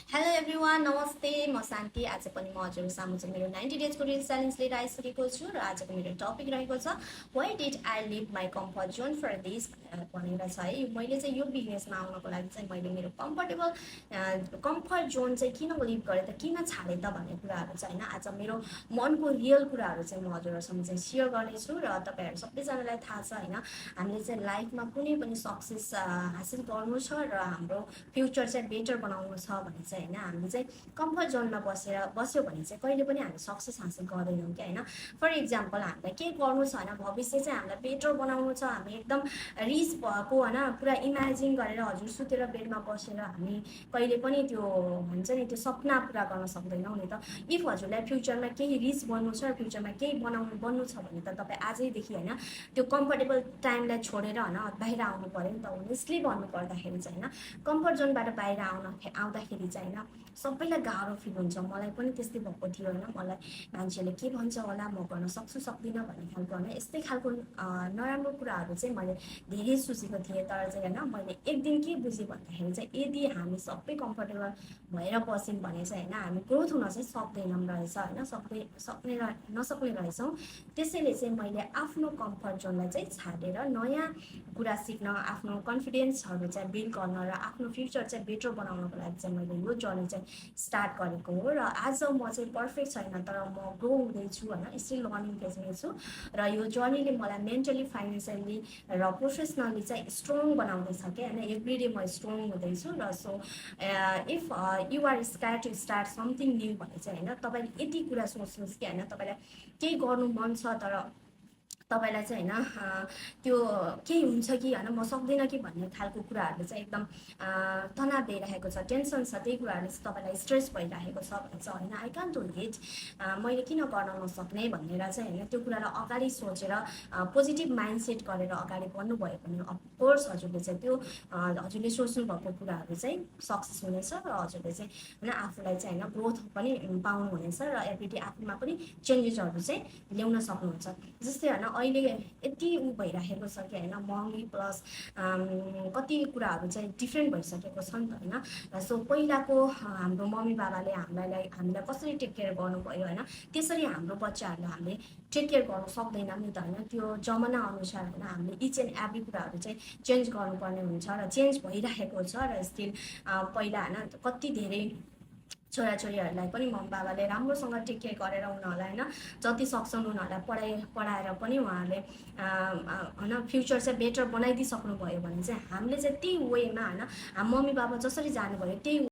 Hello everyone नमस्ते म शान्ति आज पनि म हजुर सामु चाहिँ मेरो 90 डेजको रिल च्यालेन्ज लिएर आइसकेको छु र आजको मेरो टपिक रहेको छ why did I leave my comfort zone for this भनेर छ है। मैले चाहिँ यो बिजनेसमा आउनको लागि चाहिँ मैले मेरो कम्फर्ट जोन चाहिँ किन लिभ गरेँ त किन छाडेँ त भन्ने कुराहरू चाहिँ होइन आज मेरो मनको रियल कुराहरू चाहिँ म हजुरहरूसँग चाहिँ सेयर गर्नेछु र तपाईँहरू सबैजनालाई थाहा छ होइन हामीले चाहिँ लाइफमा कुनै पनि सक्सेस हासिल गर्नु छ र हाम्रो फ्युचर चाहिँ बेटर बनाउनु छ भने चाहिँ होइन हामीले चाहिँ कम्फर्ट जोनमा बस्यो भने चाहिँ कहिले पनि हामी सक्सेस हासिल गर्दैनौँ क्या होइन। फर इक्जाम्पल हामीलाई के गर्नु छ होइन भविष्य चाहिँ हामीलाई बेटर बनाउनु छ हामी एकदम रिच भएको होइन पुरा इमेजिन गरेर हजुर सुतेर बेडमा बसेर हामी कहिले पनि त्यो हुन्छ नि त्यो सपना पुरा गर्न सक्दैनौँ नि त। इफ हजुरलाई फ्युचरमा केही रिच बन्नु छ र फ्युचरमा केही बन्नु छ भने त तपाईँ आजैदेखि होइन त्यो कम्फर्टेबल टाइमलाई छोडेर होइन बाहिर आउनु पऱ्यो नि त। होनेस्टली भन्नु पर्दाखेरि चाहिँ होइन कम्फर्ट जोनबाट बाहिर आउँदाखेरि चाहिँ होइन सबैलाई गाह्रो फिल हुन्छ। मलाई पनि त्यस्तै भएको थियो होइन मलाई मान्छेले के भन्छ होला म गर्न सक्छु सक्दिनँ भन्ने खालको होइन यस्तै खालको नराम्रो कुराहरू चाहिँ मैले धेरै सोचेको थिएँ। तर चाहिँ होइन मैले एक दिन के बुझेँ भन्दाखेरि चाहिँ यदि हामी सबै कम्फर्टेबल भएर बस्यौँ भने चाहिँ होइन हामी ग्रोथ हुन चाहिँ सक्दैनौँ रहेछ होइन नसक्ने रहेछौँ। त्यसैले चाहिँ मैले आफ्नो कम्फर्ट जोनलाई चाहिँ छाडेर नयाँ कुरा सिक्न आफ्नो कन्फिडेन्सहरू चाहिँ बिल्ड गर्न र आफ्नो फ्युचर चाहिँ बेटर बनाउनको लागि चाहिँ मैले यो जर्नी चाहिँ स्टार्ट गरेको हो। र आज म चाहिँ पर्फेक्ट छैन तर म ग्रो हुँदैछु होइन स्टिल लर्निङ फेजमै छु र यो जर्नीले मलाई मेन्टली फाइनेन्सियली र प्रोफेसनली चाहिँ स्ट्रङ बनाउँदैछ क्या होइन। एभ्री डे म स्ट्रङ हुँदैछु र so if you are start to start something new भने चाहिँ होइन तपाईँले यति कुरा सोच्नुहोस् कि होइन तपाईँलाई केही गर्नु मन छ तर तपाईँलाई चाहिँ होइन त्यो केही हुन्छ कि होइन म सक्दिनँ कि भन्ने खालको कुराहरूले चाहिँ एकदम तनाव दिइरहेको छ टेन्सन छ त्यही कुराहरूले चाहिँ तपाईँलाई स्ट्रेस भइरहेको छ भने चाहिँ होइन आई कान्ट डु इट मैले किन गर्न नसक्ने भनेर चाहिँ होइन त्यो कुरालाई अगाडि सोचेर पोजिटिभ माइन्डसेट गरेर अगाडि बढ्नुभयो भने अफकोर्स हजुरले चाहिँ त्यो हजुरले सोच्नु भएको कुराहरू चाहिँ सक्सेस हुनेछ र हजुरले चाहिँ होइन आफूलाई चाहिँ होइन ग्रोथ पनि पाउनुहुनेछ र एभ्रिडे आफूमा पनि चेन्जेसहरू चाहिँ ल्याउन सक्नुहुन्छ। जस्तै होइन अहिले यति भइरहेको छ कि होइन महँगी प्लस कति कुराहरू चाहिँ डिफ्रेन्ट भइसकेको छ नि त होइन। सो पहिलाको हाम्रो मम्मी बाबाले हामीलाई कसरी टेक केयर गर्नुभयो होइन त्यसरी हाम्रो बच्चाहरूलाई हामीले टेक केयर गर्नु सक्दैन नि त होइन। त्यो जमाना अनुसार होइन हामीले इच एन्ड एभ्री कुराहरू चाहिँ चेन्ज गर्नुपर्ने हुन्छ र चेन्ज भइरहेको छ र स्टिल पहिला होइन कति धेरै छोराछोरीहरूलाई पनि मम्मी बाबाले राम्रोसँग टेक केयर गरेर उनीहरूलाई होइन जति सक्छन् उनीहरूलाई पढाएर पनि उहाँहरूले होइन फ्युचर चाहिँ बेटर बनाइदिइसक्नुभयो भने चाहिँ हामीले चाहिँ त्यही वेमा होइन मम्मी बाबा जसरी जानुभयो त्यही